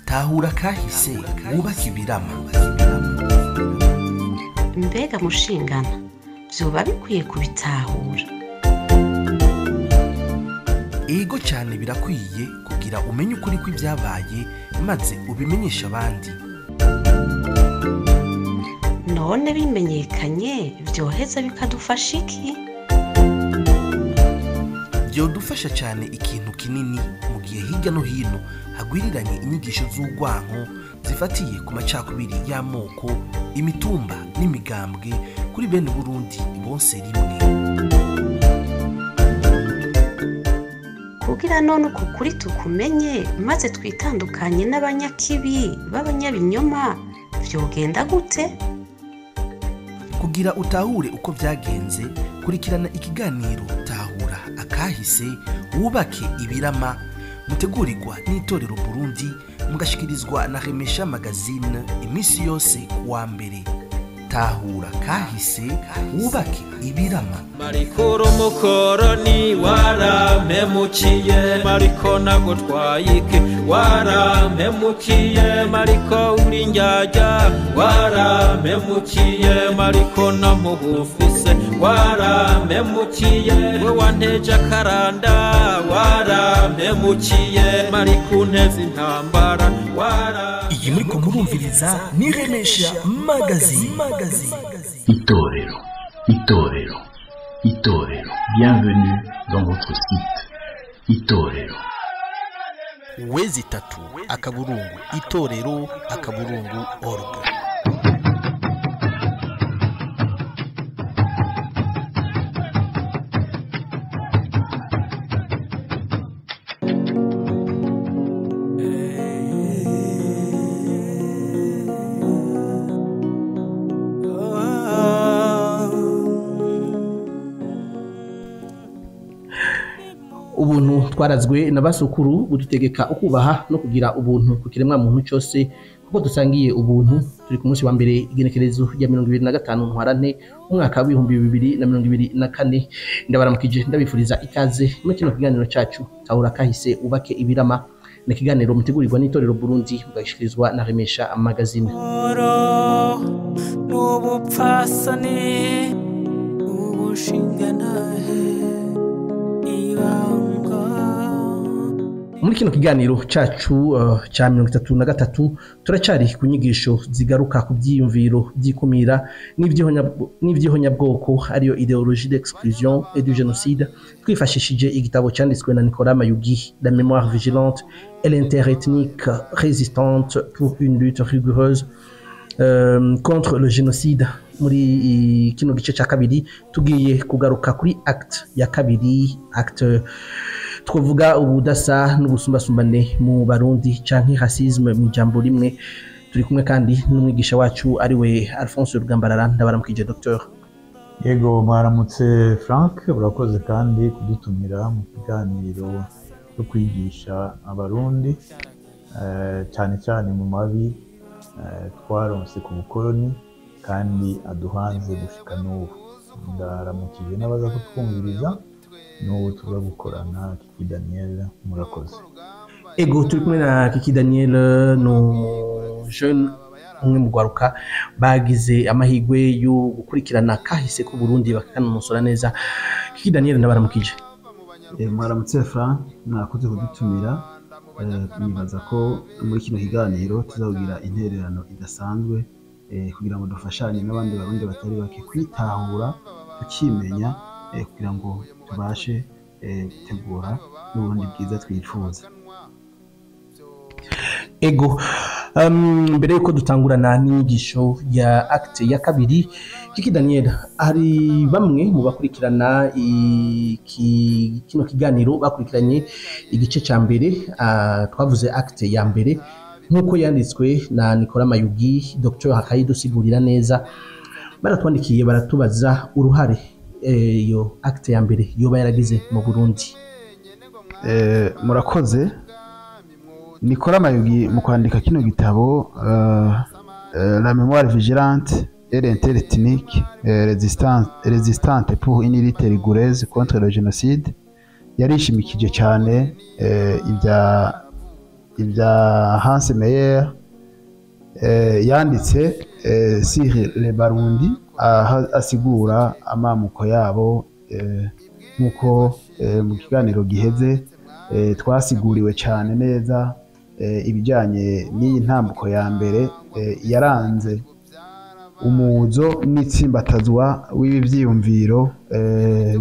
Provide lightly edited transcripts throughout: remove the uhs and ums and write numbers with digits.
Tahura kahise, wubake ibirama. Mbega mushingana vyoba bikwiye kubitahura? Ego cyane, birakwiye kugira umenye ukuri kw'ibyabaye maze ubimenyeshe abandi. None bimenyekanye vyoheza bikadufasha iki? Byodufasha cyane ikintu kinini mu gihe hirya no hino hagwiriranye inyigisho z'urwanko zifatiye ku macakubiri y'amoko, imitumba n'imigambwe kuri bene Burundi bose rimwe. Kugira none uku kuri tukumenye maze twitandukanye n'abanyakibi b'abanyabinyoma, vyogenda gute? Kugira utahure uko byagenze, kurikirana ikiganiro Tahura akahise, wubake ibirama, mutegurirwa n'Itorero Burundi, mugashikirizwa na Remesha Magazine iminsi yose kuwa mbere. Tahura kahise, wubake ibirama. Mariko umukoroni warampemukiye, Mariko nagutwaye iki? Warampemukiye Mariko, uri njyajya, warampemukiye Mariko, namugufise, warampemukiye we wanteje akaranda, warampemukiye Mariko, unteze intambara, wara Iyi muriko murumviriza ni Remesha Magazine. Itorero, Itorero, Itorero. Bienvenue dans votre site. Itorero. www.itorero.org. Ubuntu twarazwe na basukuru budutegeka ukubaha no kugira ubuntu ku kiremwa muntu cyose, kuko dusangiye ubuntu. Turi ku munsi wa mbere, igenekerezo rya 25 Ntwarante, umwaka wa 2024. Ndabaramukije, ndabifuriza ikaze muri kino kiganiro cacu Tahura kahise, ubake ibirama. Ni ikiganiro mutegurirwa n'Itorero Burundi, mugashikirizwa na Remesha Magazine. N'ubupfasoni, ubushinganahe, ibanga. Muri kino kiganiro cacu ca 33, turacari ku nyigisho zigaruka ku byiyumviro by'ikumira n'ivyihonyabwoko, ariyo idéologie d'exclusion et du génocide, twifashishije igitabo cyanditswe na Nicolas Mayugi, La mémoire vigilante et l'interethnique résistante pour une lutte rigoureuse contre le génocide. Muri kino gice cya kabiri tugiye kugaruka kuri acte ya kabiri, acte twavuga ubudasa n'ubusumbasumbane mu Barundi canke racisme mu jambo rimwe. Turi kumwe kandi n'umwigisha wacu, ariwe Alphonse Rugambarara. Ndabaramukije, docteur. Yego, mwaramutse Frank, urakoze kandi kudutumira mu kiganiro cyo kwigisha Abarundi cyane cyane mu mabi twaronse ku bukoroni kandi aduhanze gushika n'ubu. Ndaramukije n'abaza kutwumviriza n'ubu tuza gukorana, Kiki Daniel. Murakoze. Ego, turi kumwe na Kiki Daniel, ni jeune umwe mu rwaruka bagize amahirwe yo gukurikirana kahise ku Burundi bakanonosora neza. Kiki Daniel, ndabaramukije. Mwaramutse Frank, mwakoze kudutumira. Nibaza ko muri kino kiganiro tuzagira intererano idasanzwe kugira ngo dufashanye n'abandi Barundi batari bake kwitahura, tukimenya, kugira ngo tubashe gutegura n'Uburundi bwiza twifuza. Ego, mbere yuko dutangurana n'inyigisho ya acte ya kabiri, Kiki Daniel, hari bamwe mu bakurikirana kino kiganiro bakurikiranye igice ca mbere. Twavuze acte ya mbere nk'uko yanditswe na Nicolas Mayugi, Dr akayidusigurira neza. Baratwandikiye, baratubaza uruhare iyo acte ya mbere yoba yaragize mu Burundi. Murakoze. Nicolas Mayugi mu kwandika kino gitabo La mémoire vigilante et l'interethnique résistante pour une lutte rigoureuse contre le génocide, Yarishimikije cyane ibya Hans Meyer yanditse sur les Barundi, aho asigura amamuko yabo, nk'uko mu kiganiro giheze twasiguriwe cyane neza ibijyanye n'iyi ntambuko ya mbere yaranze umuzo n'itsimbatazwa w'ibi byiyumviro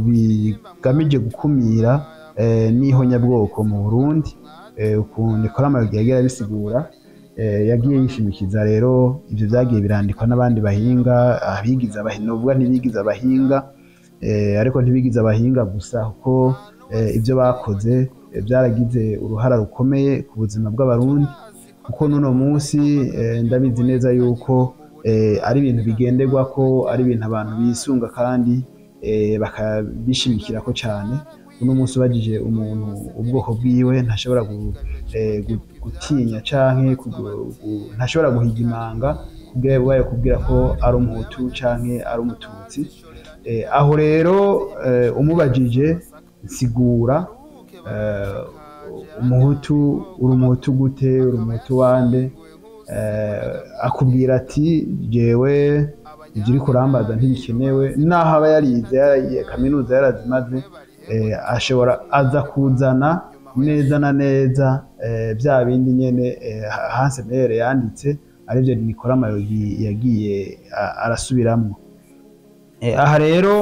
bigamije gukumira n'ihonyabwoko mu Burundi. Ukuntu Nicolas Mayugi yagiye abisigura, yagiye yishimikiza rero ibyo byagiye birandikwa n'abandi bahinga, abigize abahinga, novuga ntibigize abahinga, ariko ntibigize abahinga gusa, kuko ibyo bakoze byaragize uruhara rukomeye ku buzima bw'Abarundi, kuko n'uno munsi ndabizi neza yuko ari ibintu bigenderwa ko ari ibintu abantu bisunga kandi bakabishimikirako cyane. Uno munsi ubajije umuntu ubwoko bwiwe, ntashobora gutinya canke ntashobora guhigimanga kubwira bubaye kubwira ko ari Umuhutu canke ari Umututsi. Aho rero umubajije nsigura Umuhutu, uri Umuhutu gute, uri Umuhutu wande? Akubwira ati: "Jewe ibyo uri kurambaza ntibikenewe." Naho aba yarize, kaminuza yarazimaze, ashobora aza kuzana neza na neza bya bindi nyene Hans Meyer yanditse, aribyo Nicolas Mayugi yagiye arasubiramwo. Aha rero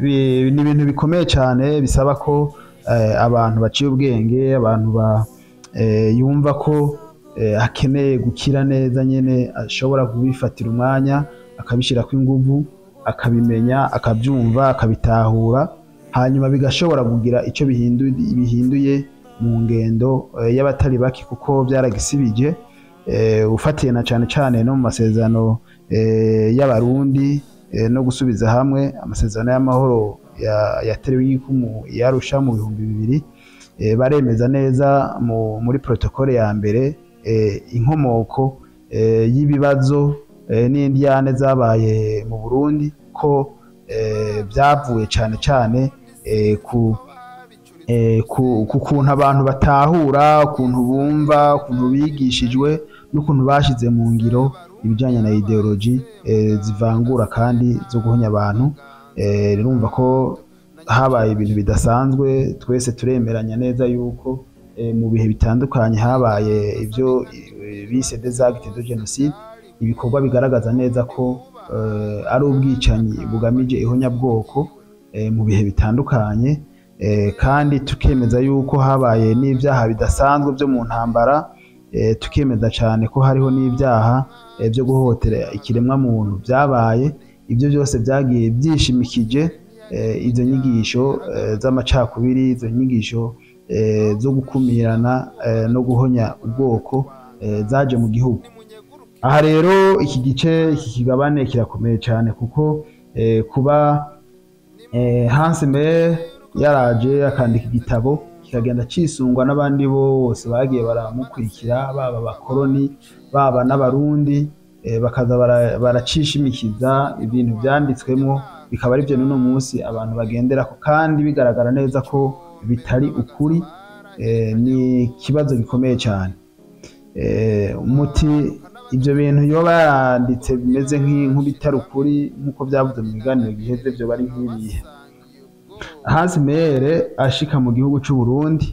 ni ibintu bikomeye cyane, bisaba ko abantu baciye ubwenge, abantu ba yumva ko akeneye gukira neza nyene, ashobora kubifatira umwanya, akabishyirako inguvu, akabimenya, akabyumva, akabitahura, hanyuma bigashobora kugira icyo bihinduye mu ngendo y'abatari bake, kuko byaragisibije, ufatiye na cyane cyane no mu masezerano y'Abarundi no gusubiza hamwe, amasezerano y'amahoro yaterewe igikumu yarusha mu 2000. Baremeza neza muri protocole ya mbere inkomoko y'ibibazo n'indyane zabaye mu Burundi, ko byavuye cyane cyane ku kuntu abantu batahura, ukuntu bumva, ukuntu bigishijwe n'ukuntu bashize mu ngiro ibijyanye na idéologie zivangura kandi zo guhonya abantu. Urumva ko habaye ibintu bidasanzwe. Twese turemeranya neza yuko mu bihe bitandukanye habaye ibyo bise des actes de génocide, ibikorwa bigaragaza neza ko ari ubwicanyi bugamije ihonyabwoko mu bihe bitandukanye, kandi tukemeza yuko habaye n'ibyaha bidasanzwe byo mu ntambara, tukemeza cyane ko hariho n'ibyaha byo guhohotera ikiremwa muntu byabaye. Ibyo byose byagiye byishimikije izo nyigisho z'amacakubiri, izo nyigisho zo gukumirana no guhonya ubwoko zaje mu gihugu. Aha rero iki gice, iki kigabane kirakomeye cyane, kuko kuba Hans Meyer yaraje akandika igitabo kikagenda cisungwa n'abandi bose bagiye baramukurikira, baba abakoroni, baba n'Abarundi, bakaza baracishimikiza ibintu byanditswemo, bikaba ari byo n'uno munsi abantu bagenderako, kandi bigaragara neza ko bitari ukuri, ni ikibazo gikomeye cyane. Umuti ibyo bintu yoba yaranditse bimeze nk'ibitari ukuri, nk'uko byavuze mu biganiro giheze, byo bari nk'ibihe? Hans Meyer ashika mu gihugu cy'u Burundi,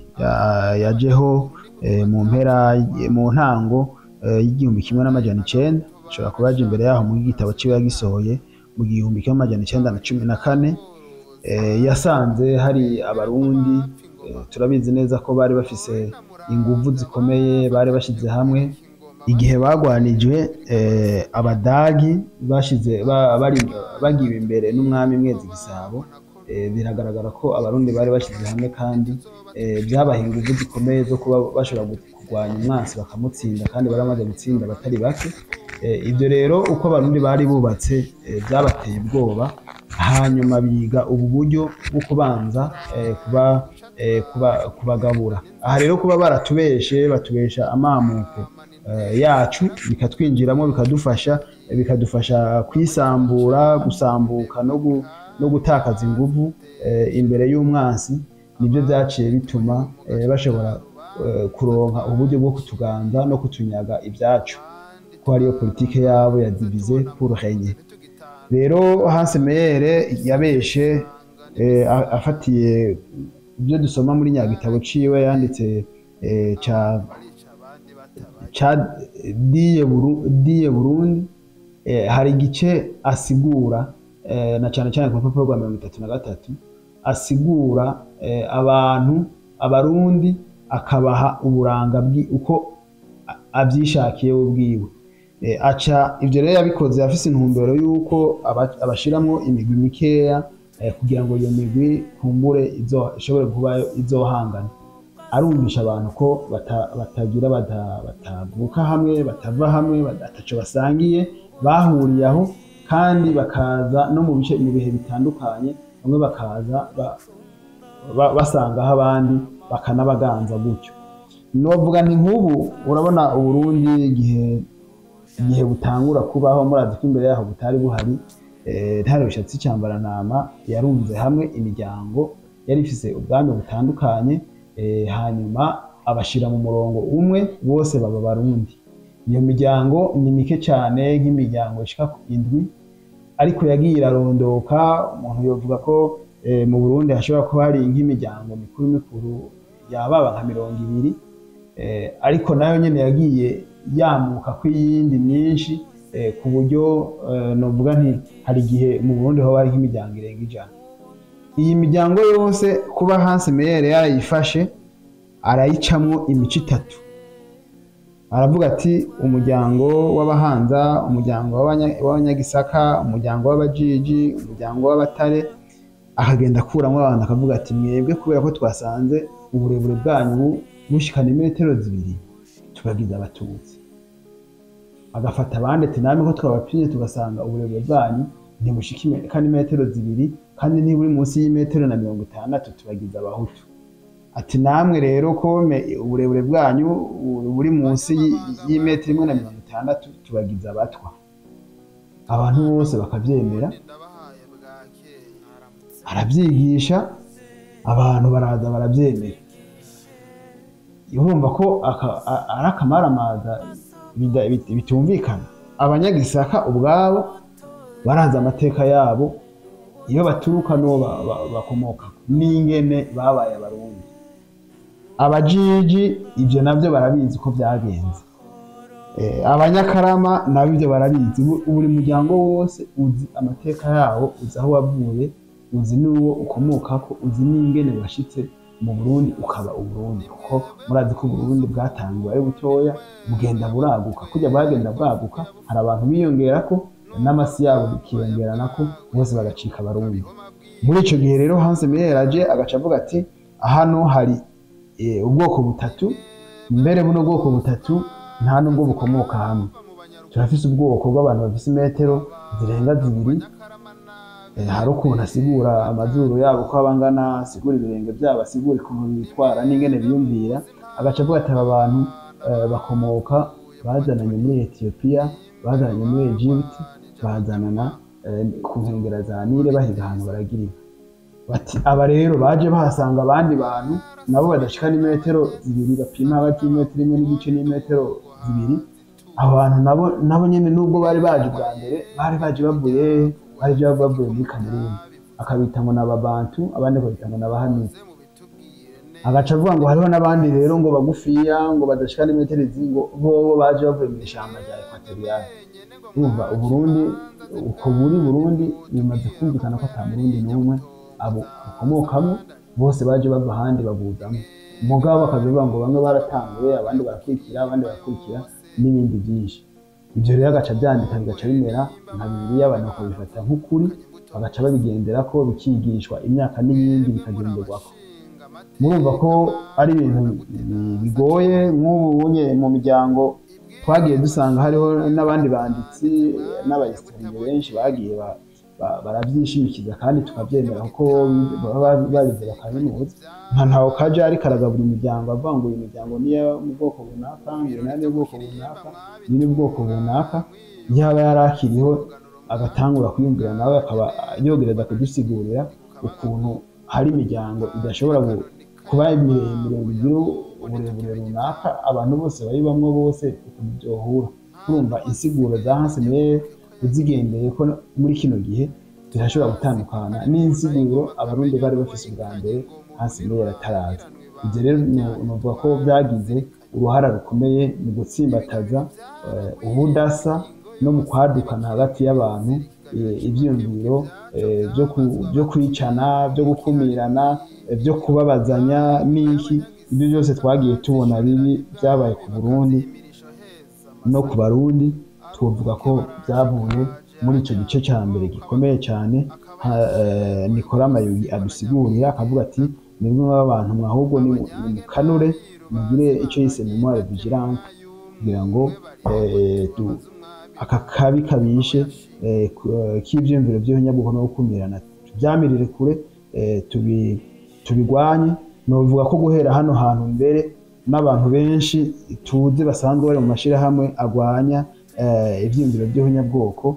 yajeho mu mpera, mu ntango y'1900, ashobora kuba yaje imbere yaho mu gitabo ciwe yagisohoye mu 1914. Yasanze hari Abarundi, turabizi neza ko bari bafise inguvu zikomeye, bari bashize hamwe igihe bagwanijwe Abadagi, bashize bari bagiwe imbere n'umwami Mwezi Gisabo. Biragaragara ko Abarundi bari bashyize hamwe, kandi byabaha inguvu zikomeye zo kuba bashobora kurwanya umwansi bakamutsinda, kandi baramaze gutsinda abatari bake. Ibyo rero, uko Abarundi bari bubatse, byabateye ubwoba, hanyuma biga ubu buryo bwo kubanza kubagabura. Aha rero kuba baratubeshe, batubesha amamuko yacu, bikatwinjiramo, bikadufasha kwisambura, gusambuka no gutakaza inguvu imbere y'umwansi. Nibyo byaciye bituma bashobora kuronka uburyo bwo kutuganza no kutunyaga ibyacu, ko ariyo politike yabo ya diviser pour régner. Rero Hans Meyer yabeshe afatiye ibyo dusoma muri nyagitabo ciwe yanditse ca Die Burundi. Hari igice asigura na cyane cyane ku rupapuro rwa 33, asigura abantu Abarundi, akabaha uburanga uko avyishakiye we ubwiwe. Aca ivyo rero yabikoze afise intumbero y'uko abashiramwo imigwi mikeya kugira ngo iyo migwi kumbure ishobore kuba izohangana. Arumvisha abantu ko batagira batavuka hamwe, batava hamwe, ataco basangiye, bahuriye aho kandi bakaza no mu bice, mu bihe bitandukanye, bamwe bakaza basangaho abandi bakanabaganza gutyo. Novuga nti nk'ubu urabona Uburundi igihe butangura kubaho, murazi ko imbere yaho butari buhari. Ntare Rushatsi Cyambarantama yarunze hamwe imiryango yari ifise ubwami butandukanye, hanyuma abashira mu murongo umwe, bose baba Barundi. Iyo miryango ni mike cyane, nk'imiryango ishika ku 7, ariko yagiye irarondoka. Umuntu yovuga ko mu Burundi hashobora kuba hari nk'imiryango mikuru mikuru yababa nka 20, ariko nayo nyene yagiye yamuka kw'iyindi myinshi, ku buryo novuga nti hari igihe mu Burundi hoba hari nk'imiryango irenga 100. Iyi miryango yose kuba Hans Meyer yarayifashe arayicamwo imico 3. Aravuga ati umuryango w'Abahanza, umuryango w'Abanyagisaka, umuryango w'Abajiji, umuryango w'Abatare, akagenda akuramwo abantu akavuga ati mwebwe kubera ko twasanze uburebure bwanyu bushikana imetero 2 tubagize Abatutsi. Agafata abandi ati namwe ko twabapimye tugasanga uburebure bwanyu ntibushika imetero 2 kandi ntiburi munsi y'imetero na 60, tubagize Abahutu. Ati namwe rero ko uburebure bwanyu buri munsi y'imetero 1 na 60, tubagize Abatwa. Abantu bose bakavyemera, arabyigisha abantu baraza barabyemera. Urumva ko ari akamaramaza bitumvikana. Abanyagisaka ubwabo barazi amateka yabo, iyo baturuka n'uwo bakomoka n'ingene babaye Abarundi. Abajiji ibyo nabyo barabizi ko byagenze. Abanyakarama nabo ibyo barabizi. Buri muryango wose uzi amateka yawo, uzi aho wavuye, uzi n'uwo ukomokako, uzi n'ingene washitse mu Burundi ukaba Uburundi, kuko murazi ko Uburundi bwatanguye ari butoya bugenda buraguka. Kujya bwagenda bwaguka, hari abantu biyongerako n'amasi yabo bikiyongeranako, bose bagacika Abarundi. Muri ico gihe rero Hans Meyer aje agaca avuga ati hano hari ubwoko butatu, mbere buno bwoko butatu nta nubwo bukomoka hamwe. Turafise ubwoko bw'abantu bafise imetero zirenga 2, hari ukuntu asigura amazuru yabo uko aba angana, asigura ibirenge byabo, asigura ukuntu bitwara n'ingene biyumvira. Agaca avuga ati aba bantu bakomoka, bazananye muri Ethiopia, bazananye muri Egypt, bazanana ku nkengera za Nile, bahiga ahantu baragira inka. Bati aba rero baje bahasanga abandi bantu nabo badashika n'imetero 2, bapima hagati y'imetero 1 n'igice n'imetero 2. Abo bantu nabo nyene nubwo bari baje bwa mbere, bari baje bavuye muri Cameroon. Akabita ngo n'Ababantu, abandi bakabita ngo n'Abahamiti. Agaca avuga ngo hariho n'abandi rero ngo bagufiya ngo badashika n'imetero 2, ngo bobo baje bavuye mu ishamba rya Equatorial. Urumva Uburundi uko buri, Burundi bimaze kumvikana ko ata Murundi n'umwe abo bakomokamo, bose baje bava ahandi babuzamo. Mugabo bakavuga ngo bamwe baratanguye, abandi barakurikira, abandi barakurikira n'ibindi byinshi. Ibyo rero agaca byandika bigaca bimera nka Bibiliya, abantu bakabifata nk'ukuri, bagaca babigendera ko bikigishwa imyaka n'iyindi bikagenderwako. Murumva ko ari ibintu bigoye. Nk'ubu bunye mu miryango twagiye dusanga hariho n'abandi banditsi n'abahistoriye benshi bagiye barabyishimikiza kandi tukabyemera kuko baba babize bakaminuza. Nka ntaho kaja ariko aragabura imiryango avuga ngo uyu muryango ni mu bwoko runaka, uyu nawe ni ubwoko runaka, uyu ni ubwoko runaka. Yaba yarakiriho agatangura kwiyumvira nawe akaba yogereza kudusigurira ukuntu Hari imiryango idashobora kuba miremire ngo igire uburebure runaka, abantu bose bayibamwo bose ukuntu byohura. Urumva, insiguro za Hans Meyer uzigendeye ko muri kino gihe zirashobora gutandukana n'insiguro Abarundi bari bafise ubwa mbere Hans Meyer ataraza. Ibyo rero novuga ko byagize uruhara rukomeye mu gutsimbataza ubudasa no mu kwadukana hagati y'abantu ivyiyumviro byo kwicana, byo gukumirana, byo kubabazanya n'iki. Ibyo byose twagiye tubona bibi byabaye ku Burundi no ku Barundi, twovuga ko byavuye muri icyo gice cya mbere gikomeye cyane. Nicolas Mayugi adusigurira akavuga ati: "Mwebwe mw'abantu mwe, ahubwo ni mukanure mugire icyo yise mémoire vigilante kugira ngo aka kabi kabishe k'ivyiyumviro by'ihonyabwoko no gukumirana tubyamirire kure, tubigwanye." Novuga ko guhera hano hantu mbere n'abantu benshi tuzi basanzwe bari mu mashirahamwe agwanya ivyiyumviro by'ihonyabwoko,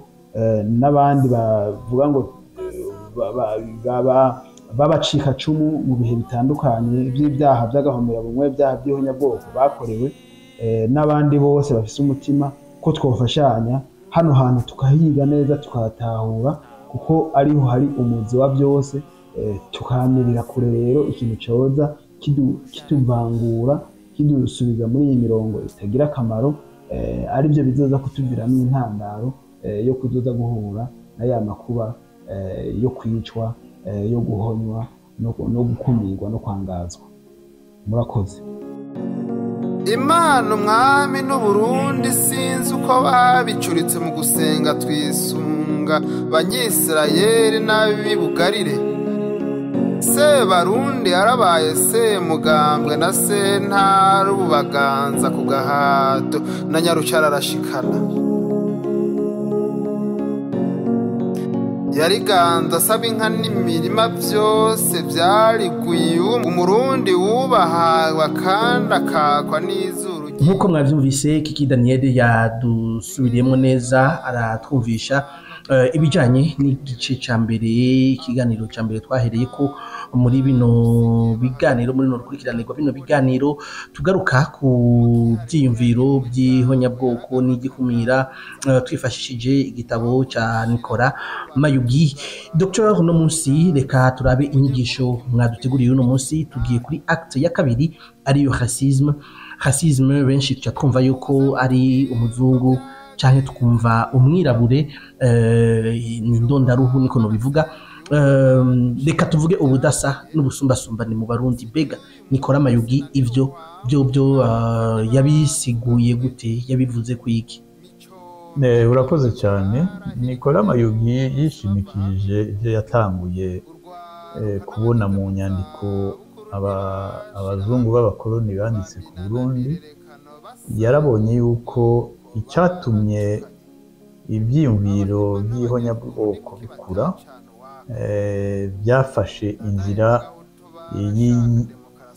n'abandi bavuga ngo babacikacumu mu bihe bitandukanye by'ibyaha by'agahomerabumwe, ibyaha by'ihonyabwoko bakorewe, n'abandi bose bafise umutima, ko twofashanya hano hantu tukahiga neza, tukahatahura, kuko ariho hari umuzi wa byose, tukamirira kure rero ikintu coza kituvangura, kidusubiza muri iyi mirongo itagira akamaro, aribyo bizoza kutuviramo intandaro yo kuzoza guhura na ya makuba yo kwicwa, yo guhonywa no gukumirwa no kwangazwa. Murakoze. Imana, umwami n'Uburundi, sinzi uko babicuritse mu gusenga twisunga Banyisirayeli n'ab'ibugarire. Sebarundi yarabaye Semugambwe na Sentare, ububaganza ku gahato na Nyarucara arashikana. Yariganza asaba inka n'imirima, byose byariguye Umurundi wubahawe kandi akakwa n'izuru. Nk'uko mwabyumvise, Kiki Daniel yadusubiriyemo neza, aratwumvisha ibijyanye n'igice cya mbere, ikiganiro cya mbere twahereye ko muri bino biganiro, muri runo rukurikirane rwa bino biganiro, tugaruka ku byiyumviro by'ihonyabwoko n'igikumira, twifashishije igitabo cya Nicolas Mayugi. Dr, uno munsi reka turabe inyigisho mwaduteguriye. Uno munsi tugiye kuri acte ya kabiri, ariyo racisme. Racisme benshi tuca twumva yuko ari umuzungu canke tukumva umwirabure, ni ndondaruhu niko nobivuga. Reka tuvuge ubudasa n'ubusumbasumbane mu Barundi. Bega Nicolas Mayugi ivyo byo yabisiguye gute? Yabivuze kwiki? Urakoze cyane. Nicolas Mayugi yishimikije ibyo yatanguye kubona mu nyandiko abazungu b'abakoloni banditse ku Burundi. Yarabonye yuko icyatumye ibyiyumviro by'ihonyabwoko bikura, byafashe inzira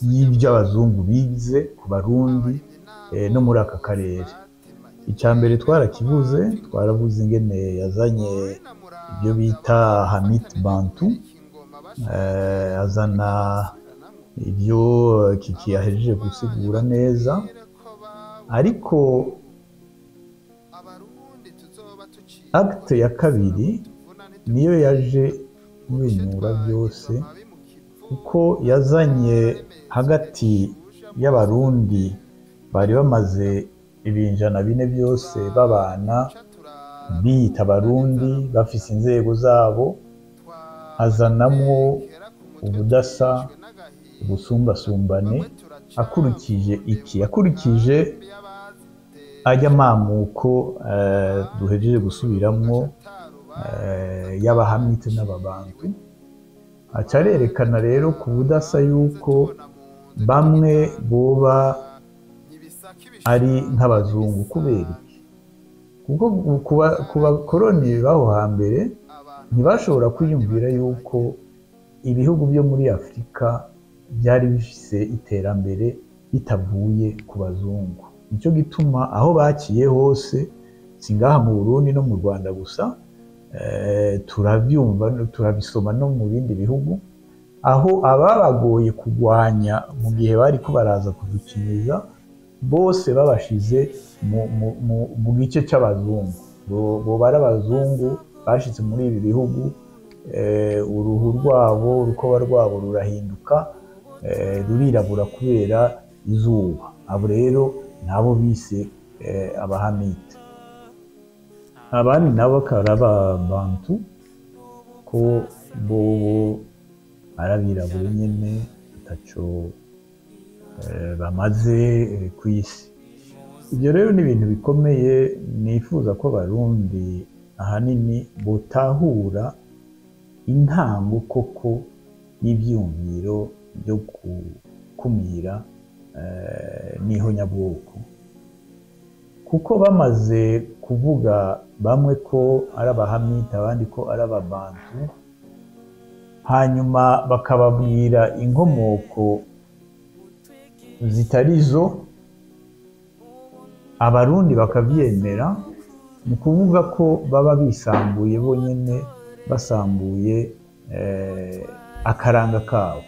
y'ibyo abazungu bize ku Barundi no muri aka karere. Icya mbere twarakivuze, twaravuze ingene yazanye ibyo bita Hamite Bantu, azana ibyo Kiki yahejeje gusigura neza. Ariko acte ya kabiri niyo yaje kubinyura byose, kuko yazanye hagati y'Abarundi bari bamaze ibinjana 4 byose babana biyita Abarundi, bafise inzego zabo, azanamwo ubudasa, ubusumbasumbane. Akurikije iki? Akurikije ajya amamuko duhejeje gusubiramwo y'Abahamite n'Ababantu. Aca arerekana rero ku budasa yuko bamwe boba ari nk'abazungu. Kubera iki? Kuko ku bakoroni b'aho hambere ntibashobora kwiyumvira yuko ibihugu byo muri Afurika byari bifise iterambere bitavuye ku bazungu. Nicyo gituma aho baciye hose, si ngaha mu Burundi no mu Rwanda gusa, turabyumva, turabisoma no mu bindi bihugu. Aho ababagoye kugwanya mu gihe bari ko baraza kudukinyiza bose babashize mu gice cy'abazungu. Bo ari abazungu bashitse muri ibi bihugu, uruhu rwabo, urukoba rwabo rurahinduka, rurirabura kubera izuba. Abo rero nabo bise abahamite. Abandi nabo akaba ari ababantu, ko bobo ari abirabure nyene, ataco bamaze ku isi. Ibyo rero ni ibintu bikomeye. Nifuza ko Abarundi ahanini botahura intango koko y'ivyiyumviro byo gukumira n'ihonyabwoko, kuko bamaze kuvuga bamwe ko ari abahamita, abandi ko ari ababantu, hanyuma bakababwira inkomoko zitari zo, Abarundi bakavyemera. Ni ukuvuga ko baba bisambuye bonyene, basambuye akaranga kabo.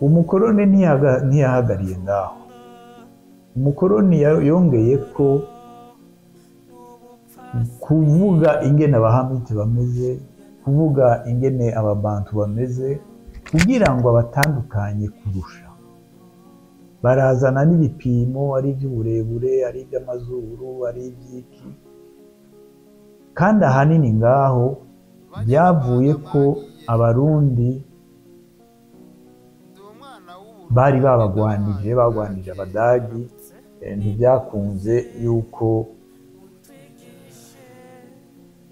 Umukoroni ntiyahagariye ngaho. Umukoroni yongeye ko kuvuga ingene abahamite bameze, kuvuga ingene ababantu bameze, kugira ngo abatandukanye kurusha. Barazana n'ibipimo, ari iby'uburebure, ari iby'amazuru, ari iby'iki. Kandi ahanini ngaho byavuye ko Abarundi bari babagwanije, bagwanije Abadagi, ntibyakunze yuko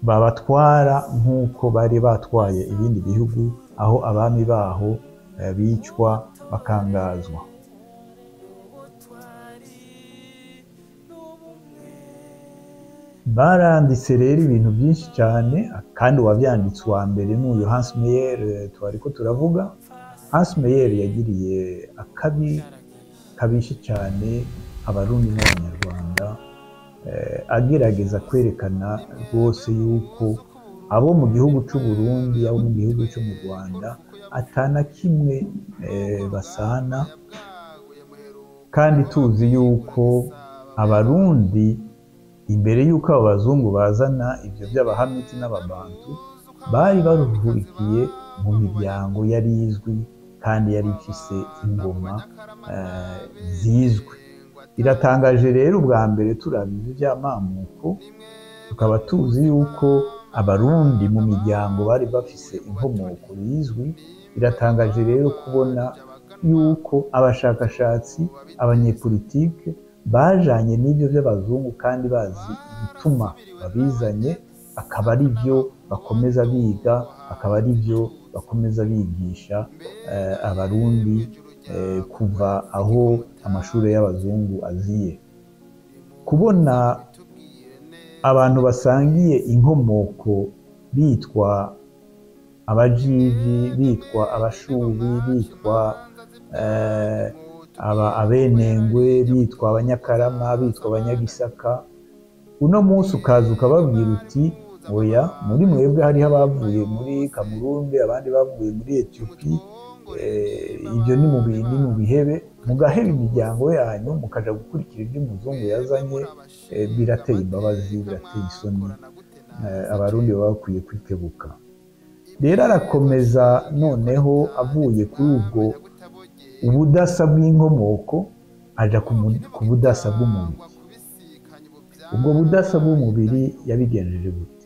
babatwara nk'uko bari batwaye ibindi bihugu, aho abami baho bicwa bakangazwa. Baranditse rero ibintu byinshi cyane, kandi uwabyanditse uwa mbere ni uyu Hans Meyer twari ko turavuga. Hans Meyer yagiriye akabi kabishe cyane Abarundi n'Abanyarwanda, agerageza kwerekana rwose yuko abo mu gihugu cy'u Burundi, abo mu gihugu cyo mu Rwanda atana kimwe basana. Kandi tuzi yuko Abarundi imbere yuko abo bazungu bazana ibyo by'abahamiti n'ababantu, bari baruhurikiye mu miryango yari izwi kandi yari ifise ingoma zizwi. Biratangaje rero, ubwa mbere turabizi by'amamuko, tukaba tuzi yuko Abarundi mu miryango bari bafise inkomoko yizwi. Biratangaje rero kubona yuko abashakashatsi, abanyepolitike bajanye n'ibyo by'abazungu kandi bazi igituma babizanye, akaba ari byo bakomeza biga, akaba ari byo bakomeza bigisha Abarundi kuva aho amashuri y'abazungu aziye. Kubona abantu basangiye inkomoko bitwa abajiji, bitwa abashubi, bitwa abenengwe, bitwa abanyakarama, bitwa abanyagisaka, uno munsi ukaza ukababwira uti oya, muri mwebwe hariho abavuye muri Kamerunde, abandi bavuye muri Ethiopie, ibyo ni mu bihebe, mugaheba imiryango yanyu mukaja gukurikira ibyo umuzungu yazanye. Birateye imbabazi, birateye isoni. Abarundi baba bakwiye kwikebuka. Rero arakomeza noneho avuye kuri ubwo ubudasa bw'inkomoko aja ku budasa bw'umubiri. Ubwo budasa bw'umubiri yabigenjeje gute?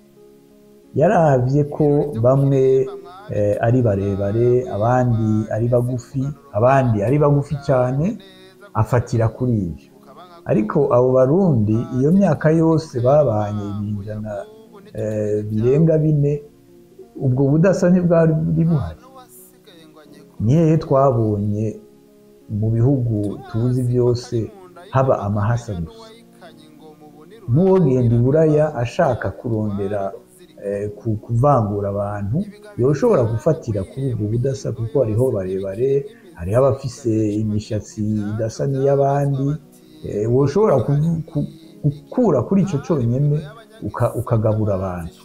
Yaravye ko bamwe ari barebare, abandi ari bagufi, abandi ari bagufi cyane, afatira kuri ibyo. Ariko abo Barundi iyo myaka yose babanye, ibinjana birenga 4, ubwo budasa ntibwari buhari. Ni hehe twabonye mu bihugu tuzi byose haba amahasa gusa? N'uwogenda iburaya ashaka kurondera kuvangura abantu, yoshobora gufatira kuri ubwo budasa, kuko hariho barebare, hariho abafise imishatsi idasa n'iy'abandi. Woshobora gukura kuri ico conyene ukagabura abantu.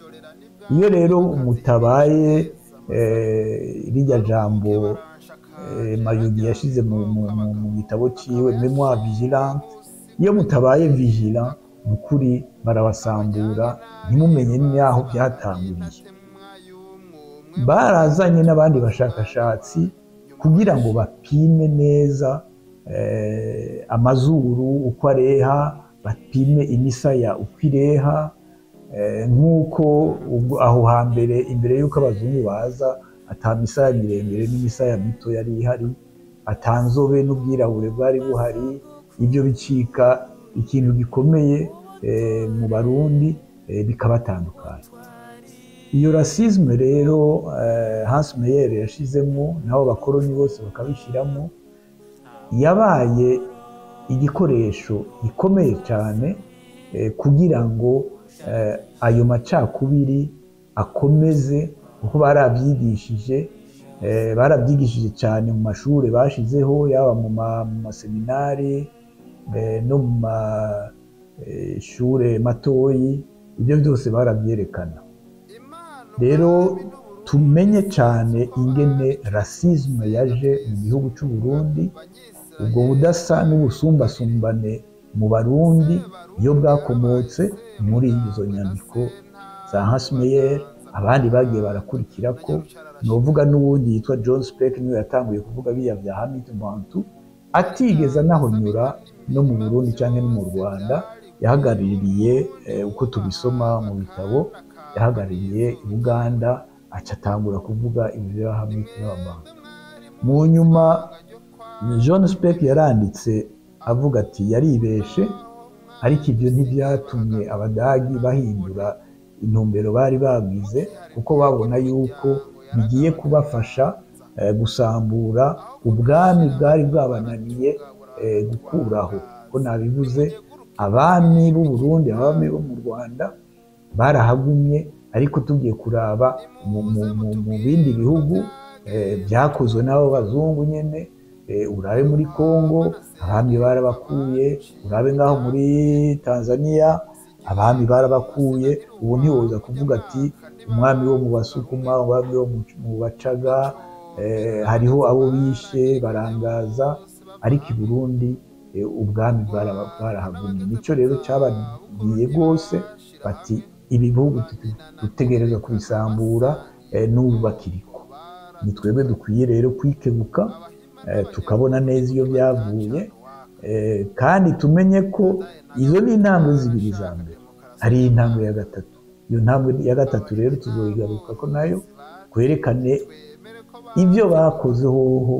Iyo rero mutabaye rirya jambo Mayugi yashize mu gitabo ciwe Mémoire vigilante. Iyo mutabaye vigilant, ni ukuri barabasambura, ntimumenye n'aho byatanguriye. Barazanye n'abandi bashakashatsi kugira ngo bapime neza amazuru uko areha, bapime imisaya uko ireha, nk'uko ubwo aho hambere, imbere y'uko abazungu baza, ata misaya miremire n'imisaya mito yari ihari, ata nzobe n'ubwirabure bwari buhari. Ibyo bicika ikintu gikomeye mu Barundi, bikabatandukanya. Iyo racisme rero Hans Meyer yashizemo, nabo bakoroni bose bakabishyiramo, yabaye igikoresho gikomeye cyane kugira ngo ayo macakubiri akomeze, kuko barabyigishije cyane mu mashuri bashizeho, yaba mu maseminari no mu mashure matoyi. Ibyo byose barabyerekana. Rero tumenye cyane ingene racisme yaje mu gihugu cy'u Burundi, ubwo budasa n'ubusumbasumbane mu Barundi iyo bwakomotse muri izo nyandiko za Hans Meyer. Abandi bagiye barakurikira, ko novuga n'uwundi yitwa John Speck, niwe yatanguye kuvuga biriya bya Hamit Bantu, atigeze anahonyura no mu Burundi cyangwa no mu Rwanda. Yahagarariye, uko tubisoma mu bitabo, yahagarariye i Buganda, aca atangura kuvuga ibyo bya Hamit n'Ababantu. Mu nyuma John Speck yaranditse avuga ati yaribeshe, ariko ibyo ntibyatumye Abadagi bahindura intumbero bari bagize, kuko babona yuko bigiye kubafasha gusambura ubwami bwari bwabananiye gukuraho. Ko nabivuze, abami b'u Burundi, abami bo mu Rwanda barahagumye, ariko tugiye kuraba mu bindi bihugu byakozwe n'abo bazungu nyene, urabe muri Congo abami barabakuye, urabe ngaho muri Tanzania abami barabakuye. Ubu ntiwoza kuvuga ati umwami wo mu Basukuma, umwami wo mu Bacaga, hariho abo bishe barangaza, ariko i Burundi ubwami bwarahagumye. Nicyo rero cyabagiye rwose, bati ibi bihugu dutegerezwa kubisambura, n'ubu bakiriko. Ni twebwe dukwiye rero kwikebuka, tukabona neza iyo byavuye, kandi tumenye ko izo ni intambwe zibiri za mbere, hari intambwe ya gatatu. Iyo ntambwe ya gatatu rero tuzoyigaruka ko nayo kwerekane ibyo bakoze hoho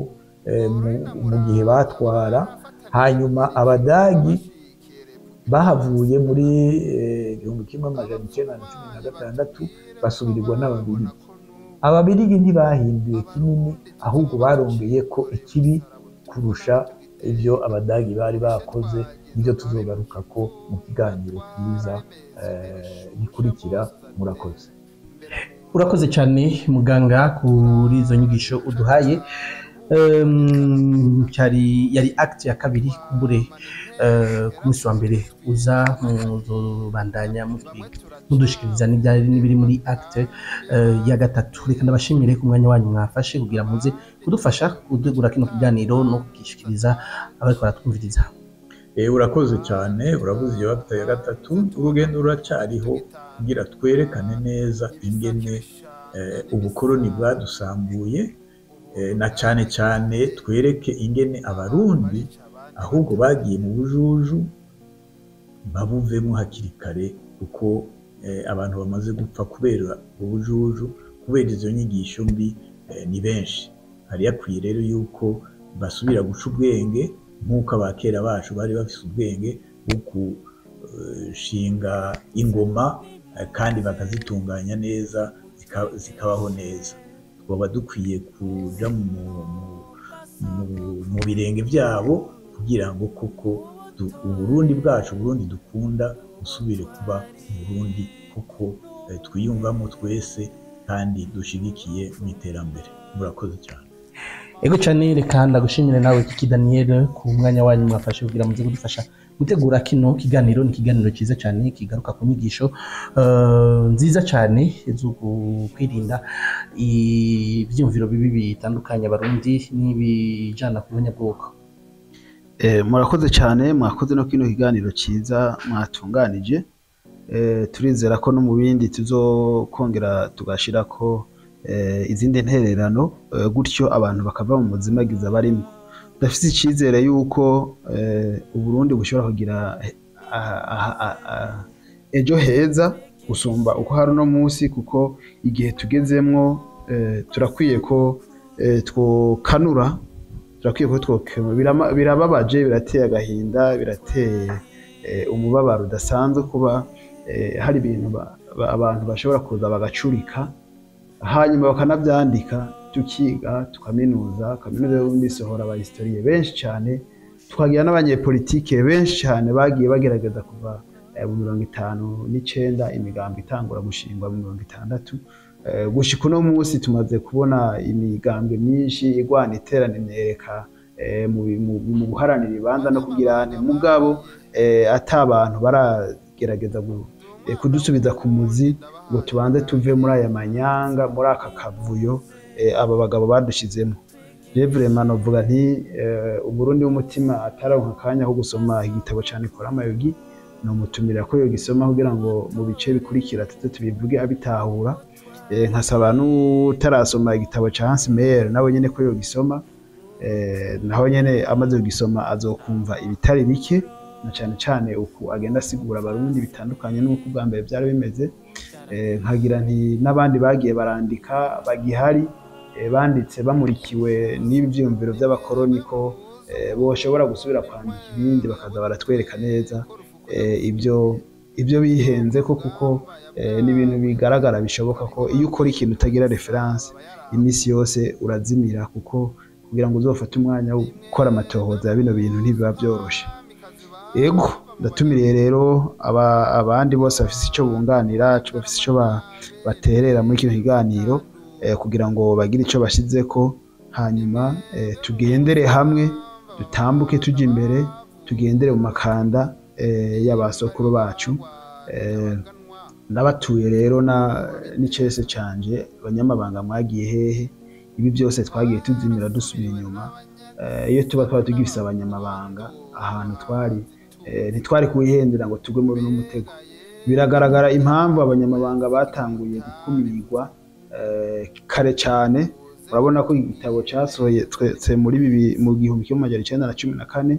mu gihe batwara. Hanyuma Abadagi bahavuye muri 1916, basubirirwa n'Ababirigi. Ababirigi ntibahinduye kinini, ahubwo barongeye ko ikibi kurusha ibyo Abadagi bari bakoze. Nibyo tuzogaruka ko mu kiganiro cyiza gikurikira. Murakoze. Urakoze cyane muganga kuri izo nyigisho uduhaye. Cyari yari acte ya kabiri. Kumbure ku munsi wa mbere uza muzobandanya mudushikiriza n'ibyari n'ibiri muri acte ya gatatu. Reka ndabashimire ku mwanya wanyu mwafashe kugira muze kudufasha gutegura kino kiganiro no kugishikiriza abariko baratwumviriza. Urakoze cyane. Uravuze iyo acte ya gatatu, urugendo ruracyariho kugira twerekane neza ingene ubukoroni bwadusambuye, na cyane cyane twereke ingene Abarundi ahubwo bagiye mu bujuju, babuvemo hakiri kare, kuko abantu bamaze gupfa kubera ubujuju, kubera izo nyigisho mbi, ni benshi. Hari hakwiye rero yuko basubira guca ubwenge nk'uko abakera bacu bari bafise ubwenge bwo gushinga ingoma, kandi bakazitunganya neza, zikabaho neza. Twaba dukwiye kuja mu birenge byabo kugira ngo koko Uburundi bwacu, Uburundi dukunda, busubire kuba Uburundi koko twiyumvamo twese kandi dushigikiye mu iterambere. Murakoze cyane. Ego cyane, reka ndagushimire nawe Kiki Daniel ku mwanya wanyu mwafashe kugira muze kudufasha. Gutegura kino kiganiro ni ikiganiro cyiza cyane kigaruka ku nyigisho nziza cyane zo kwirinda ibyiyumviro bibi bitandukanye abarundi n'ibijana ku bunyabwoko. Murakoze cyane, mwakoze no kino kiganiro cyiza mwatunganije. Turizera ko no mu bindi tuzokongera tugashira ko izindi ntererano, gutyo abantu bakava mu muzimagiza barimo. Ndafise icyizere yuko Uburundi bushobora kugira ejo heza gusumba uko hari uno munsi, kuko igihe tugezemwo turakwiye ko twokanura, turakwiye ko twokema. Birababaje, birateye agahinda, birateye umubabaro udasanzwe kuba hari ibintu abantu bashobora kuza bagacurika hanyuma bakanabyandika, tukiga tukaminuza. Kaminuza y'Uburundi isohora abahistoriye benshi cyane, tukagira n'abanyepolitike benshi cyane bagiye bagerageza kuva mu 59, imigambi itangura gushingwa mu 60, gushika uno munsi tumaze kubona imigambwe myinshi igwana iterana imyereka mu guharanira ibibanza no kugira mugabo ata abantu baragerageza kudusubiza ku muzi ngo tubanze tuve muri aya manyanga, muri aka kavuyo aba bagabo badushizemo. Vraiment novuga nti Umurundi w'umutima ataronka akanya ko gusoma igitabo ca Nicolas Mayugi, nomutumira ko yogisoma kugira ngo mu bice bikurikira tuze tubivuge abitahura. Nkasaba n'utarasoma igitabo ca Hans Meyer nawe nyene ko yogisoma, naho nyene amaze kugisoma azokumva ibitari bike, na cane cane uku agenda asigura abarundi bitandukanye n'uko ubwa mbere byari bimeze. Nkagira nti n'abandi bagiye barandika bagihari, banditse bamurikiwe n'ivyiyumviro by'abakoroni ko boshobora gusubira kwandika ibindi bakaza baratwereka neza ibyo bihenze ko, kuko n'ibintu bigaragara bishoboka ko iyo ukora ikintu utagira reference iminsi yose urazimira, kuko kugira ngo uzofate umwanya wo gukora amatohoza ya bino bintu ntibiba byoroshe. Ego ndatumiriye rero abandi bose bafise ico bunganira, bafise ico baterera muri kino kiganiro, kugira ngo bagire ico bashizeko, hanyuma tugendere hamwe, dutambuke tujya imbere, tugendere mu makanda y'abasokuru bacu. Nabatuye rero n'icese canje, abanyamabanga mwagiye hehe? Ibi byose twagiye tuzimira dusubira inyuma. Iyo tuba twari tugifise abanyamabanga ahantu twari, ntitwari kuwihendera ngo tugwe muri uno mutego. Biragaragara impamvu abanyamabanga batanguye gukumirwa kare cyane. Urabona ko igitabo cyasohotse muri mu 1914,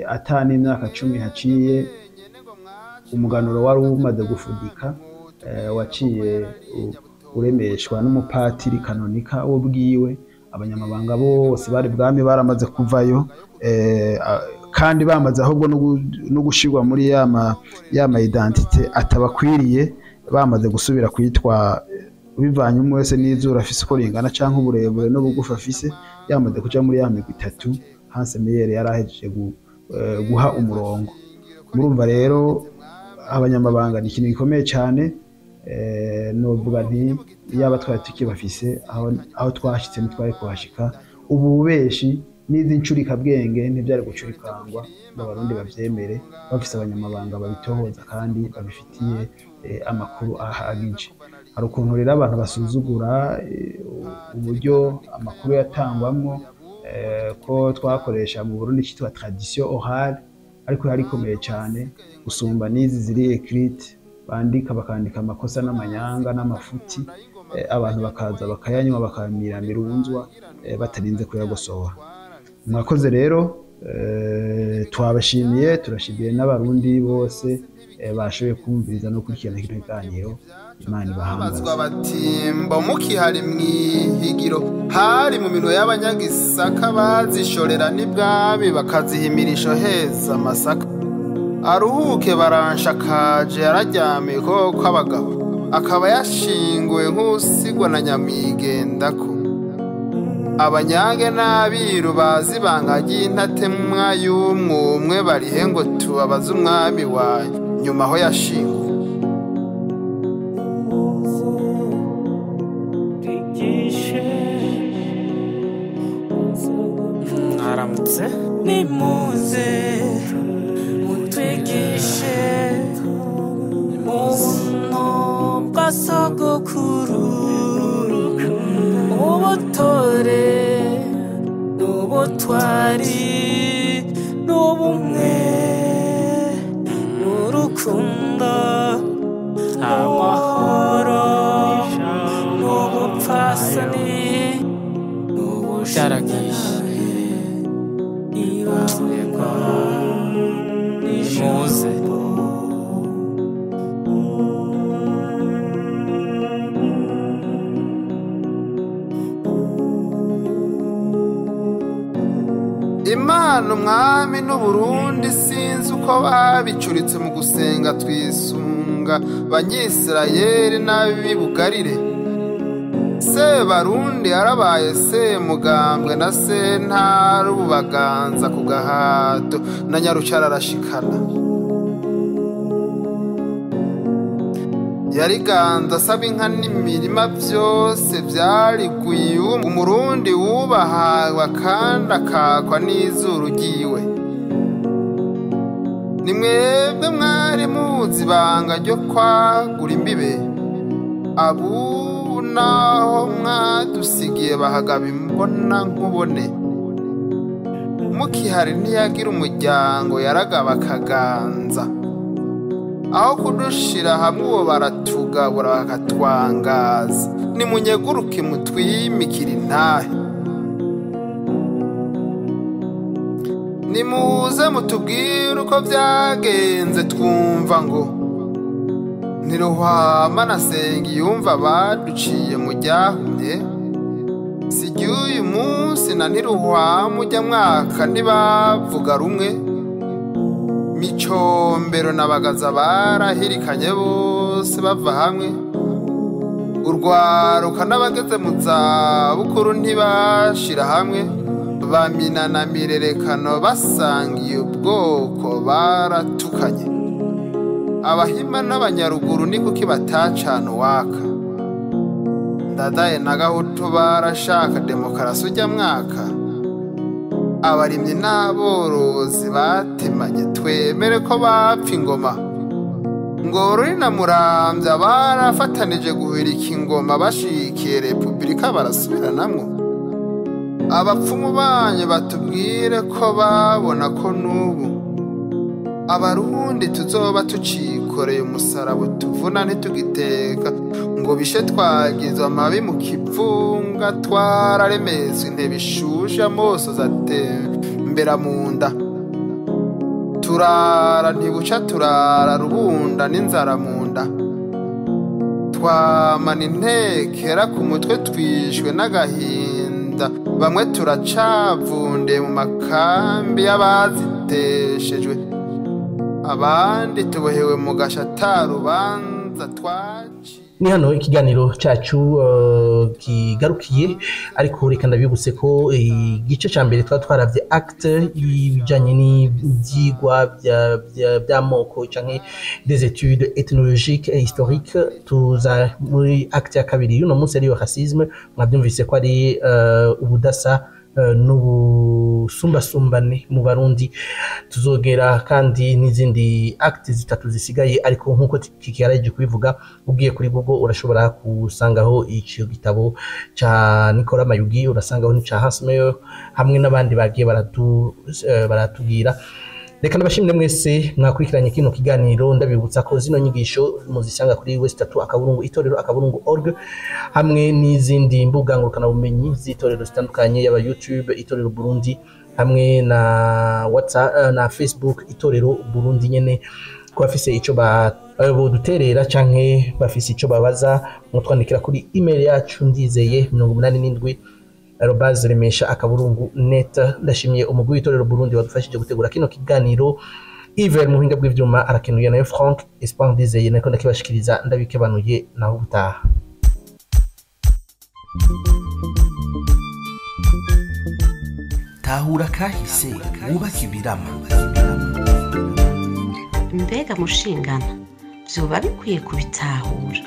ata n'imyaka 10 haciye, umuganuro wari umaze gufudika, waciye uremeshwa n'umupatiri kanonika wo bwiwe. Abanyamabanga bose bari bwami baramaze kuvayo, kandi bamaze ahubwo no gushirwa muri yama identite atabakwiriye, bamaze gusubira kwitwa bivanye umwe wese n'izura afise uko ringana canke uburebure n'ubugufi afise, yamaze kuja muri ya migwi itatu Hans Meyer yarahejeje guha umurongo. Murumva rero abanyamabanga ni ikintu gikomeye cyane. Novuga nti yaba twari tukibafise aho twashitse ntitwari kuhashika. Ubu bubeshi n'izi ncurikabwenge ntibyari gucurikangwa ngo abarundi bavyemere, bafise abanyamabanga babitohoza kandi babifitiye amakuru ahagije. Hari ukuntu rero abantu basuzugura uburyo amakuru yatangwamwo, ko twakoresha mu Burundi cyitwa tradition orale, ariko yari ikomeye cyane gusumba n'izi ziri écrite, bandika bakandika amakosa n'amanyanga n'amafuti, abantu bakaza bakayanywa bakamira mirunzwa batarinze kuyagosohora. Mwakoze rero, twabashimiye, turashimiye n'abarundi bose bashoboye kumviriza no gukurikirana kino kiganiro. Imana ibahambaze. Batimba mukihari mwihigiro hari mu minwe y'abanyagisaka, bazishorera n'ibwami bakazihimirisha heza amasaka. Aruhuke baranshakaje yararyamiye ko abagabo, akaba yashinguwe nk'usigwa na nyamigendako. Abanyange n'abiru bazi ibanga ry'intatemwa y'umwumwe barihe ngo tubabaze umwami wa nyuma aho yashinguwe. Mwaramutse nimuze. N'ubwa sogokuru, ubutore n'ubutwari n'ubumwe n'urukundo, amahoro n'ubupfasoni n'ubusharagishe ibangwa nimuze. Imana, umwami n'Uburundi, sinzi uko babicuritse mu gusenga twisunga Banyisirayeli n'abibugarire. Sebarundi yarabaye Semugambwe na Sentare, ubu baganza ku gahato na Nyarucara arashikana. Yariganza asaba inka n'imirima, byose byariguye. Umurundi wubahawe kandi akakwa n'izuru ryiwe. Ni mwebwe mwari muzi ibanga ryo kwagura imbibe. Abubu naho mwadusigiye bahagaba imbona nkubone. Mukihari ntiyagira umuryango, yaragaba akaganza. Aho kudushira hamwe, uwo baratugabura bakatwangaza. Nimunyeguruke mutwimikira intahe. Nimuze mutubwire uko byagenze. Twumva ngo ntiruhama na Yumva baduciye mu ryahumye. Si uyu munsi na Ntiruhwama ujya mwaka ntibavuga rumwe. Micombero na Bagaza barahirikanye bose bava hamwe. Urwaruka n'abageze mu zabukuru ntibashira hamwe. Bamina na Mirerekano basangiye ubwoko baratukanye. Abahima n'Abanyaruguru ni kuki batacana uwaka? Ndadaye na Gahutu barashaka demokarasi ujya mwaka. Abarimyi n'aborozi batemanye, twemere ko bapfa ingoma? Ngo Ruri na Murambya barafatanije guhirika ingoma, bashikiye repubulika barasubiranamwo. Abapfumu banyu batubwire ko babona ko n'ubu Abarundi tuzoba tucikoreye umusaraba tuvuna ntitugiteka ngo bishe. Twagizwe amabi mu kivunga, twararemezwa intebe ishushe, amoso zatembera mu nda. Turara ntibuca, turara rubunda n'inzara mu nda, twamana intekera ku mutwe, twishwe n'agahinda. Bamwe turacavunde mu makambi y'abaziteshejwe, abandi tubohewe mu gashata rubanza twaciye. Ni hano ikiganiro cyacu kigarukiye, ariko reka ndabibutse ko igice cya mbere twaba twaravye acte y'ibijyanye n'ibyigwa by'amoko canke des études ethnologiques et historiques. Tuza muri acte ya kabiri y'uno munsi, ariyo racisme. Mwabyumvise ko ari ubudasa n'ubusumbasumbane mu Barundi. Tuzogera kandi n'izindi acte zitatu zisigaye, ariko nk'uko kikiyaraje kubivuga, ugiye kuri Google urashobora gusangaho ico gitabo ca Nicolas Mayugi, urasangaho n'ica Hans Meyer hamwe n'abandi bagiye baratubwira. Reka ndabashimire mwese mwakurikiranye kino kiganiro. Ndabibutsa ko zino nyigisho muzisanga kuri w3.itorero.org hamwe n'izindi mbuga ngurukanabumenyi z'itorero zitandukanye, yaba YouTube Itorero Burundi hamwe na WhatsApp na Facebook Itorero Burundi nyene. Ko bafise ico boduterera canke bafise ico babaza, mutwandikira kuri email yacu ndizeye87@remesha.net. Ndashimiye umugwi w'Itorero Burundi wadufashije gutegura kino kiganiro. Iver mu buhinga bw'ivyuma arakenuye, nayo Frank Espoir Ndizeye nako ndakibashikiriza, ndabikebanuye, naho ubutaha. Tahura kahise wubake ibirama. Mbega mushingana, vyoba bikwiye kubitahura?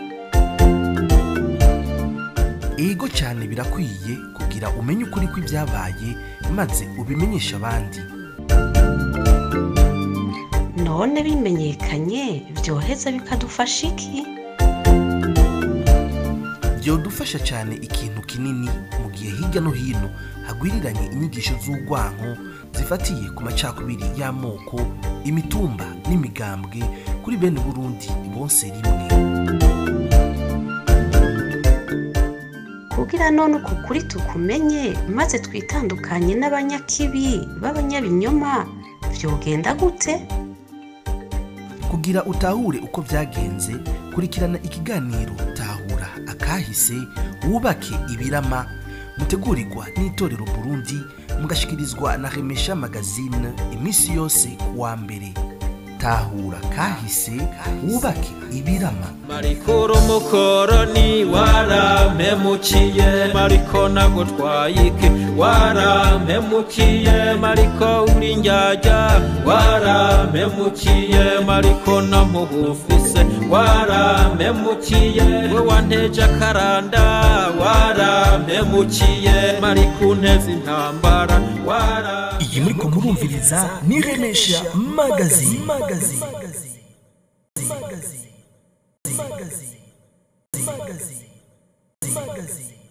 Ego cyane, birakwiye kugira umenye ukuri kw'ibyabaye maze ubimenyeshe abandi. None bimenyekanye vyoheza bikadufasha iki? Byodufasha cyane ikintu kinini mu gihe hirya no hino hagwiriranye inyigisho z'urwanko zifatiye ku macakubiri y'amoko, imitumba n'imigambwe kuri bene Burundi bonse rimwe. Kugira none uku kuri tukumenye, maze twitandukanye n'abanyakibi b'abanyabinyoma, vyogenda gute? Kugira utahure uko byagenze, kurikirana ikiganiro Tahura Akahise Wubake Ibirama, mutegurirwa n'Itorero Burundi, mugashikirizwa na Remesha Magazine iminsi yose kuwa mbere. Tahura Kahise Wubake Ibirama. Mariko umukoroni warampemukiye, mariko nagutwaye iki? Warampemukiye mariko, uri njyajya, warampemukiye mariko, namuhufise, warampemukiye we wanteje akaranda, warampemukiye mariko, unteze intambara wara. Iyi muriko murumviriza ni Remesha Magazine. Magazine. Magazine. Magazine. Magazine.